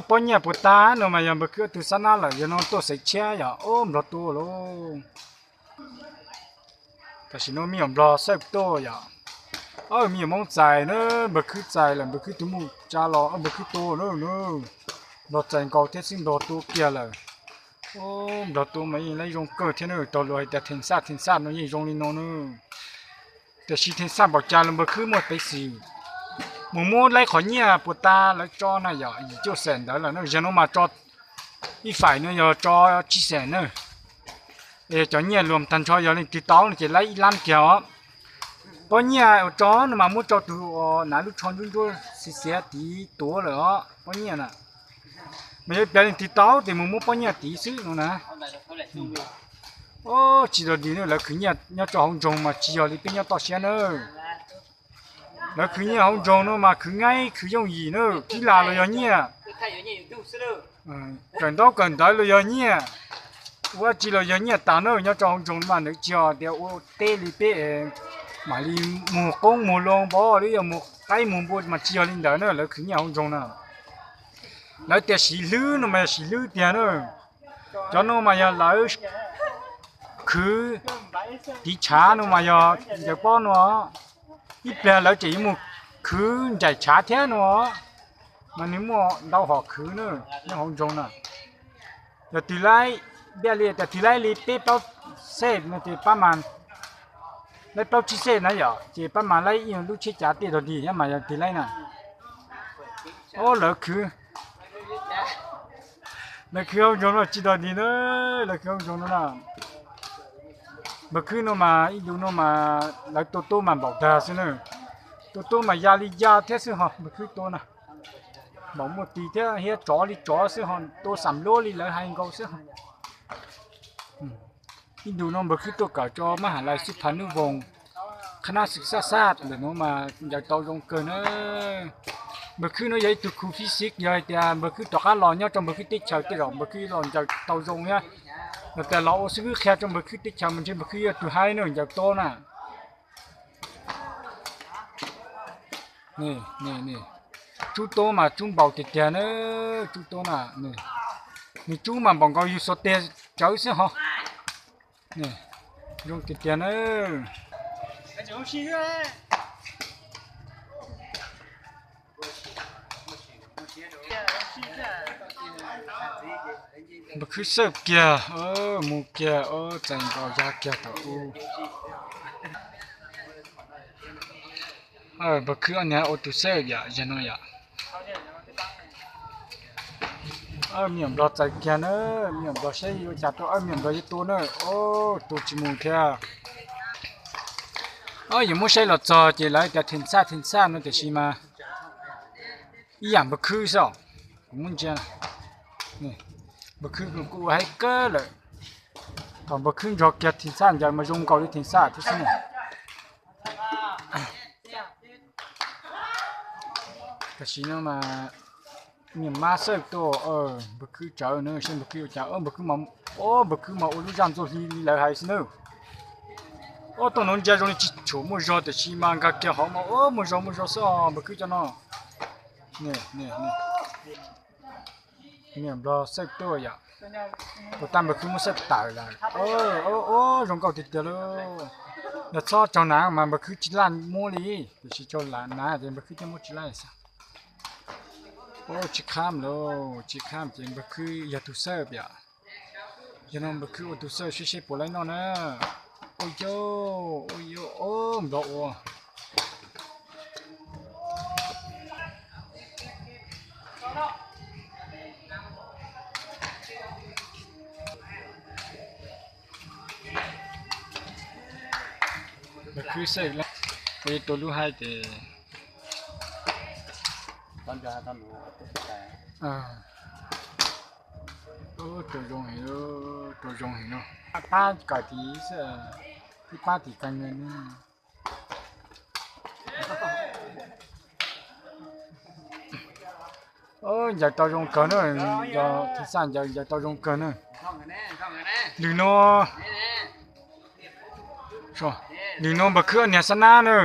Pob nyiaj puas tag no mas yog npawg khwb ob tug xab nab lawm, yog no tuaj xaiv tshiab yom. Ob, nplog tuaj lauj. Tam sim no me nyuam nplog xawb tuaj yom. Ob, me nyuam Hmoob txais na, npawg khwb txais lawm, npawg khwb tus muj tsa los npawg khwb tuaj na. Nplog txais nkaus thiab xwb, nplog tuaj kiag lawm. Ob, nplog tuaj mas yeej laib zoo kawg thiab na, raws luag hais tias theem xaj theem xaj no yeej zoo li no na. Tiam sis theem xaj npaum cas los npawg khwb muaj peev xwm mus muab laib qhov nyiaj puas tag lawv tso na yom, yim cuaj xees ntawd lawm na, yog no mas tso ib faim no yog tso tsib xees na. Es cov nyiaj luag tag nrho yog leej twg tau no ces laib ib lab kiag os. Pob nyiaj uas tso no mas muab rau tus uas hnav lub tsho ntsuab ntsuab xiav xiav tid tuav lawm os, pob nyiaj na. Mas yog ib pliag leej twg tau ces mus muab pob nyiaj tid xwb no na. Ob, tsis dog dig na, lawv khwv nyiaj nyob rau hauv nroog mas tsis yog li peb nyob toj siab na. Lawv khwv nyiaj hauv nroog no mas khwv nqaib khwv yooj yim na, kib las los yog nyiaj, kawm ntaub kawm ntawv los yog nyiaj, ua dab tsi los yog nyiaj tas na. Nyob rau hauv nroog no mas nws tsis yog tias ua teb li peb mam li muag qoob muag loo npov li yog muag qaib muag npua mas tsis yog li ntawd na, lawv khwv nyiaj hauv nroog na. Lawv tias siv hlwb no mas yog siv hlwb tiag na. Cov no mas yog lawv khwv tiv tshav no mas yog ncaws pob no, ib pliag lawv tseem yuav mus khwv ncaim tshav thiab no, mas nws muaj ntau hom khwv na, nyob hauv nroog na. Yog twg laib, ntiaj li tias twg laib li peb plaub xej no ces pab mas, laib plaub tsib xej na yom, ces pab mas laib ib lub tsheb cav tej dog dig thiab mas yog twg laib na. Ob, lawv khwv, lawv khwv hauv nroog no tsis dog dig na, lawv khwv hauv nroog no na. Npawg khwb no mas ib ntus no mas lawv tua tub mas npaum dag xwb na. Tua tub mas ya li ya thiab xwb ho, npawg khwb tua na. Npaum muaj tis thiab hiab tsov li tsov xwb ho, tua xam luab li lawv hais nkaus xwb ho. Ib ntus no npawg khwb tuaj kawm rau mab ham lais xib phav nub voos, qhab nab xwm xaj xaj ntawm no mas ncaws tau zoo kawg na. Npawg khwb no yog ib tug khu fib xiv, yog hais tias npawg khwb rov qab los nyob rau npawg khwb teb chaws tej zaum npawg khwb los ncaws tau zoo thiab. Yog tias los ua xib hwb qhia rau npawg khwb teb chaws mas ntshe npawg khwb yog tus haib na, ncaws tob na. Tsub tob mas tsub npaum tiag tiag na, tsub tob na. Nws tsub mas npaum nkaus yus xuas tes tsawv xwb ho. Zoo tiag tiag na. Npawg khwb xawb kiag, mus kiag, txais nkaus ya kiag thaum ub. Npawg khwb ob niag ua tus xawb yom, yog no yom. Me nyuam nplog txais kiag na, me nyuam nplog saib yuav cas tau, me nyuam nplog yuav tua na, tua tsis mus thiab. Yuav muab saib los txog ces lawv tias theem xaj theem xaj no tiam sis mas ib yam npawg khwb xwb os. Kuv muab ntsia, npawg khwb kuj ua haib kawg lawm. Thaum npawg khwb nrog kiag theem xaj ncaws mas zoo nkaus li theem xaj thiab xwb na. Tam sim no mas niam mab xawb tuaj, npawg khwb tsawv na, seb npawg khwb ua cas, npawg khwb mas, npawg khwb mas ua lub zaj ntxuaj hli li lawv hais xwb na. Ob, tuaj nuv ntsia zoo li tsis tshua muaj zog tiam sis mas nkag kiag hauv mas muaj zog muaj zog xwb os npawg khwb cov no. Niam nplog xawb tuaj yom. Tus tag npawg khwb muab xawb tawm lawm. Ob, zoo nkauj tiag tiag lauj. Yog txhob tsaug nav mas npawg khwb tsis laj muab li, tiam sis tsaug nav ces npawg khwb thiaj muab tsis laj xwb. Ob, tsis khab lauj, tsis khab ces npawg khwb yog tus xawb yom. Yog no npawg khwb ua tus xawb seb seb puas laib noj na. Ua yau, ua yau, ob, nplog ua. Npawg khwb xawb, ua tus lub haib ces rau zoo heev, rau zoo heev no. Pab kawm tim xwb, ib pab tim kawg ne. Ncaws tau zoo kawg na, yog thij xaj ncaws ncaws tau zoo kawg na. Lwm no, lwm no npawg khwb ob niag xab nab na,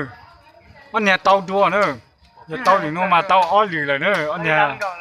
ob niag tau dua na. Yog tau lwm no mas tau ob lwm lawm na ob niag.